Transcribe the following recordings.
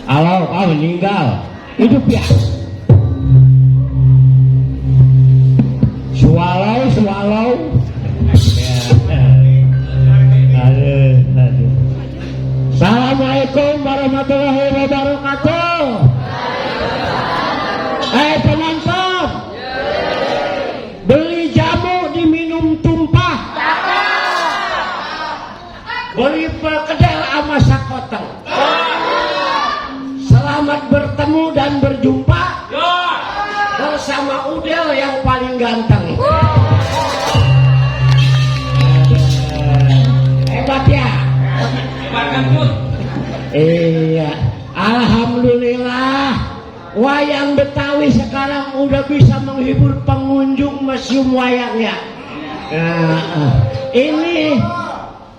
Halo, meninggal. Hidup ya. Swallow. Aduh. Assalamualaikum warahmatullahi wabarakatuh. Penonton. Beli jamu diminum tumpah. Beli perkedel sama sakoteng. Selamat bertemu dan berjumpa bersama Udel yang paling ganteng. Hebat ya. Iya, alhamdulillah wayang Betawi sekarang udah bisa menghibur pengunjung museum wayang ya. Ini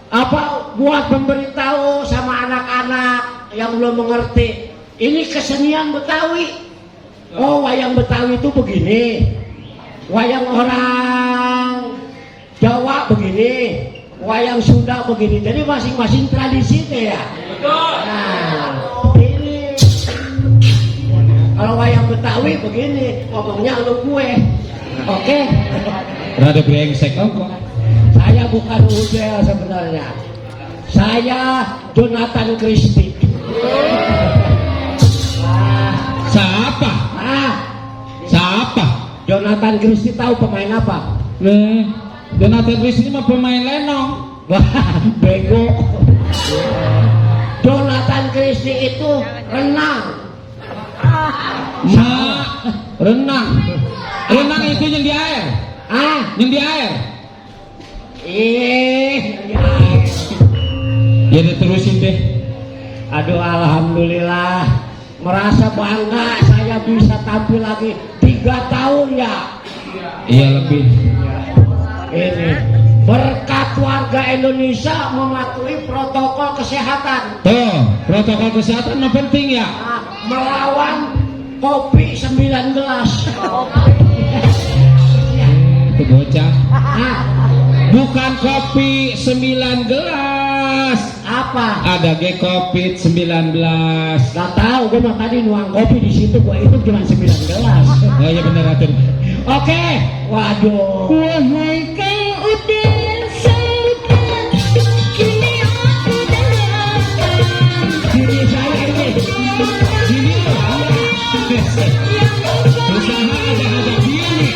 apa buat memberitahu sama anak-anak yang belum mengerti. Ini kesenian Betawi. Oh, wayang Betawi itu begini. Wayang orang Jawa begini. Wayang Sunda begini. Jadi masing-masing tradisi deh ya. Nah, ini kalau wayang Betawi begini, ngomongnya lu gue. Oke. Rada brengsek kok. Saya bukan Udel sebenarnya. Saya Jonathan Christie. Siapa? Siapa? Jonathan Christie tahu pemain apa? Jonathan Christie mah pemain lenong. Wah, bego. Jonathan Christie itu renang. Renang. Renang itu yang di air. Yang di air. Ya diterusin deh. Aduh, alhamdulillah. Merasa bangga saya bisa tampil lagi 3 tahun ya. Iya lebih. Ini berkat warga Indonesia mematuhi protokol kesehatan. Tuh, protokol kesehatan mah penting ya. Melawan kopi 9 gelas. Itu bocah. Bukan kopi 9 gelas. Apa? Ada COVID-19. Gak tahu, gue mah tadi nuang kopi di situ, gue itu cuma 9 gelas. Oh iya bener atur. Oke, waduh. Wahai kau Udel sambutlah, kini aku datang. Sini saya ini. Sini usaha ada gini.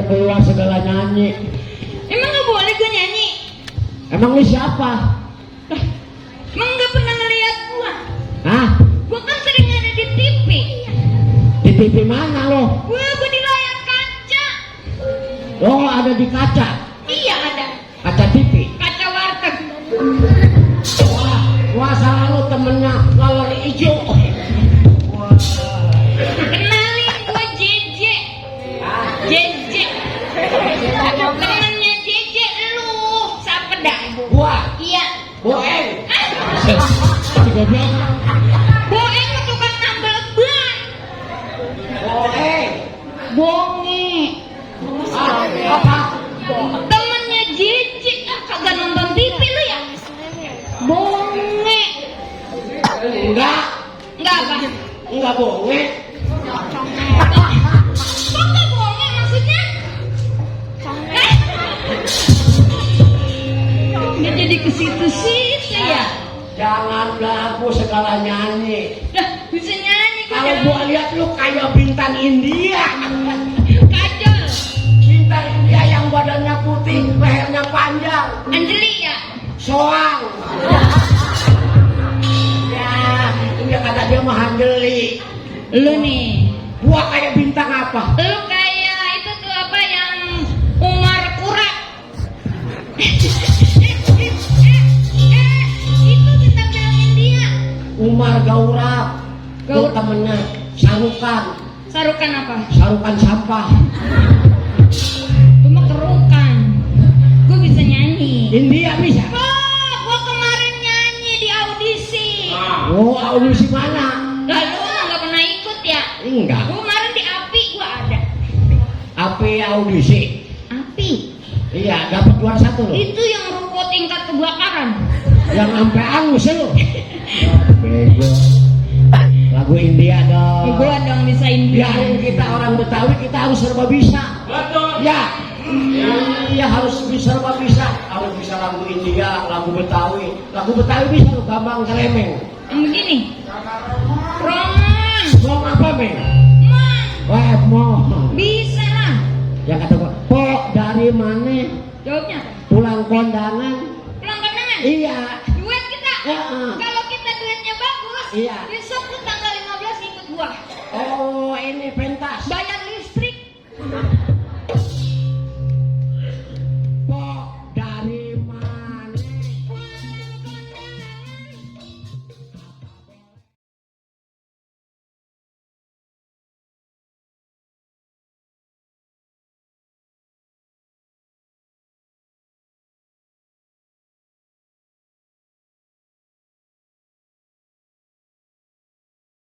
Keluar segala nyanyi. Emang gak boleh gue nyanyi? Emang lu siapa? Emang gak pernah ngeliat gue? Hah? Gue kan sering ada di TV. Di TV mana lo? Gue di layar kaca. Lo ada di kaca? Iya ada. Kaca TV? Kaca warteg. Wah salah lo temennya laler hijau. Kenalin gue JJ. JJ. Temennya JJ lu. Siapa dah? Gua? Iya. Boeng. Si goblok. Boeng itu tukang nambal ban. Boeng. Bonge. Apa? Temennya JJ. Kagak nonton TV lu ya? Bonge. Enggak. Enggak apa? Enggak bonge. malah nyanyi. Dah, bisa nyanyi gua. Kalau jangan. gua lihat lu kayak bintang India. Kajol. Bintang India yang badannya putih, lehernya panjang. Anjeli ya. Soang. Ya, dia kata dia mah Anjeli. Lu nih. Gua kayak bintang apa? Lu kayak itu tuh apa yang Umar Kura. Itu bintang film India. Umar Gaurab. Itu temennya Sarukan. Sarukan apa? Sarukan sampah. Cuma kerukan. Gue bisa nyanyi. India bisa. Oh, gue kemarin nyanyi di audisi. Oh, audisi mana? Lalu nggak pernah ikut ya? Enggak. Gue kemarin di API gue ada. Api audisi. API. Iya, dapat juara 1 loh. Itu yang ruko tingkat kebakaran. Yang sampai angus lu. Bego. Lagu India dong. Gue dong bisa India. Biarin kita orang Betawi kita harus serba bisa. Betul. Ya. Iya harus serba bisa. Harus bisa lagu India, lagu Betawi. Lagu Betawi bisa lu gampang keremeng. Yang begini. Roman. Mau apa, Meng? Man. Wah, mau. Bisa lah. Yang kata gua, "Pok, dari mana? Jawabnya apa? Pulang kondangan?" Pulang kenangan. Iya. Duet kita. Heeh. Kalau kita duetnya bagus. Iya. Besok tuh tanggal 15 ikut gua. Oh, ini